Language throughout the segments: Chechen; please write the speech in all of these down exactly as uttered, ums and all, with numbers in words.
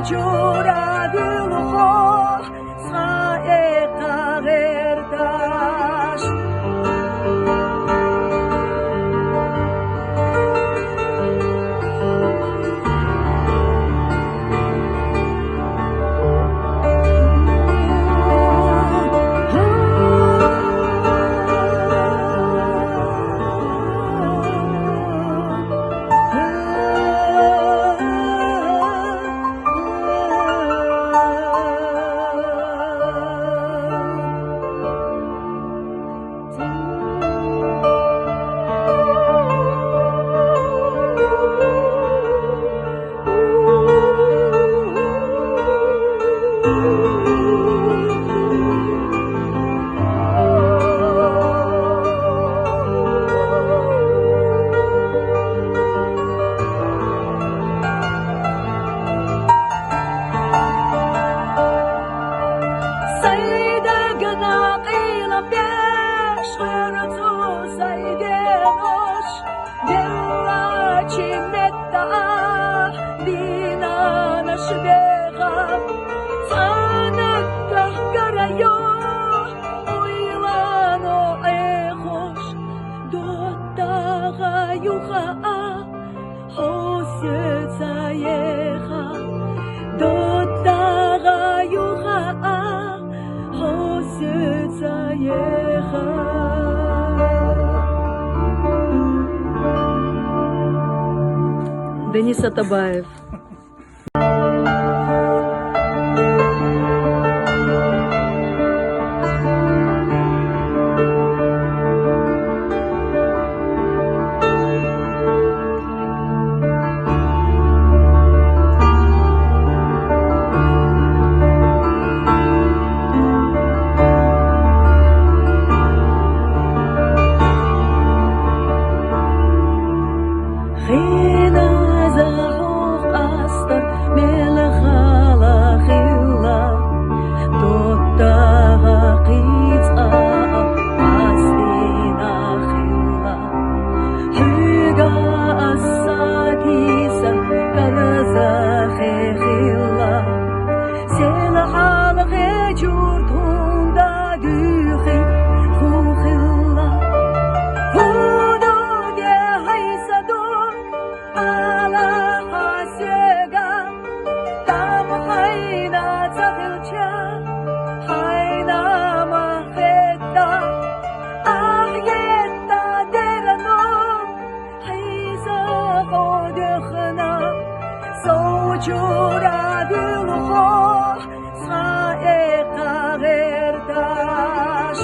Чура дилхо саэка гэрдаш. Сайдагна къила пеш гъэрцу сайденош, белла чи метта динанаш бега. Цанагга гарайо ойлано эхош, доттага юха а хосеца еха, доттага юха а хосеца еха. Денис Атабаев. Хиназа хӀух къастар мел хала хилла, доттага къицӀа къастина хилла. ХӀуга ассатисан карзахъе хилла. Сел хьалхе чуртунда духи хухилла. Худуде хайсаду ала хасега. Там хайна цахилча, хайна махетта. Ахетта дерано. Хьиза гъодехна, сочура дилхо, саэка гъердаш.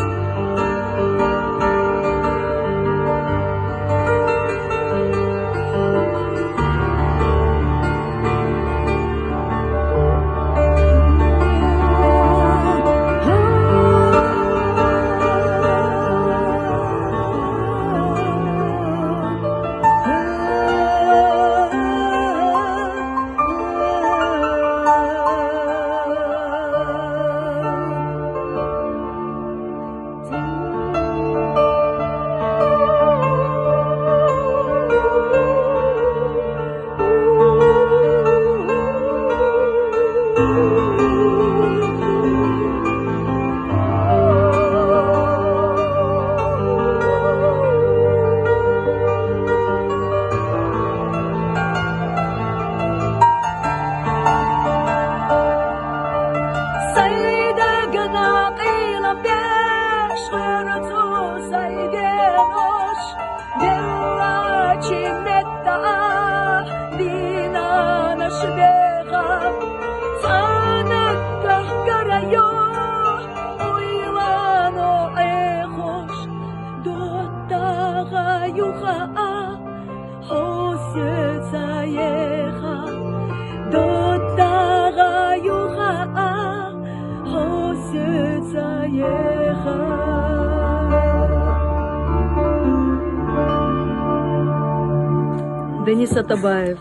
Сайдагна къила пеш гъэрцу сайденош, белла чи метта динанаш бега. Цанагга гарайо ойлано эхош, доттага юха а хосеца еха, доттага юха а хосеца еха. Денис Атабаев.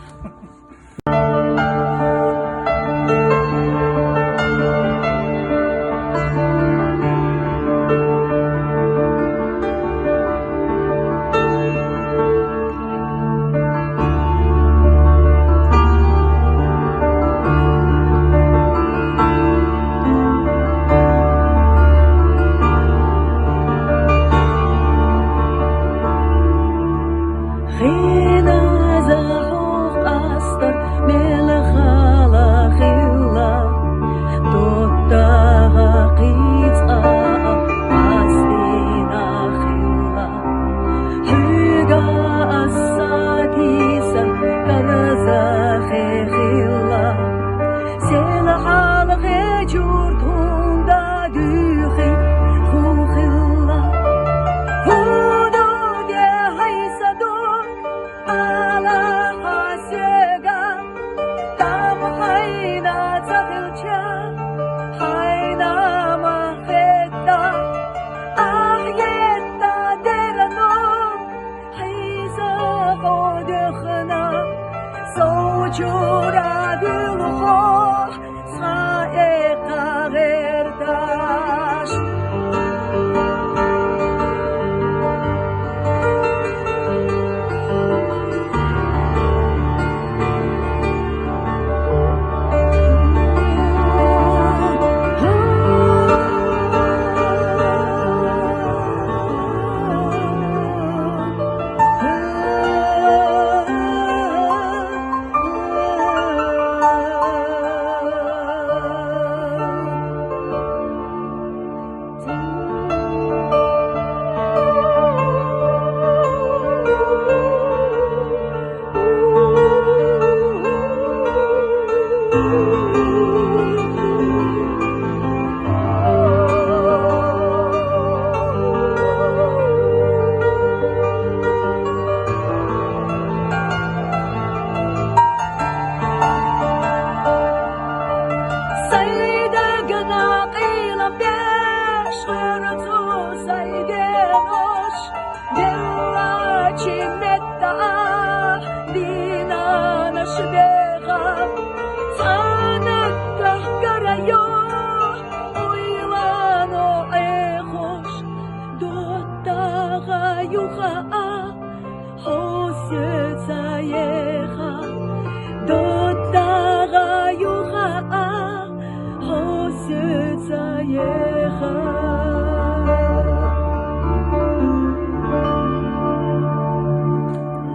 Бэшэрцу сайдэнэш, бэлэчи мэтта, динанаш бэха, санагка гараё, ойлано эхош, дотага юха а, хосеца еха, дотага юха а, хосеца еха.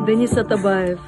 Денис Атабаев.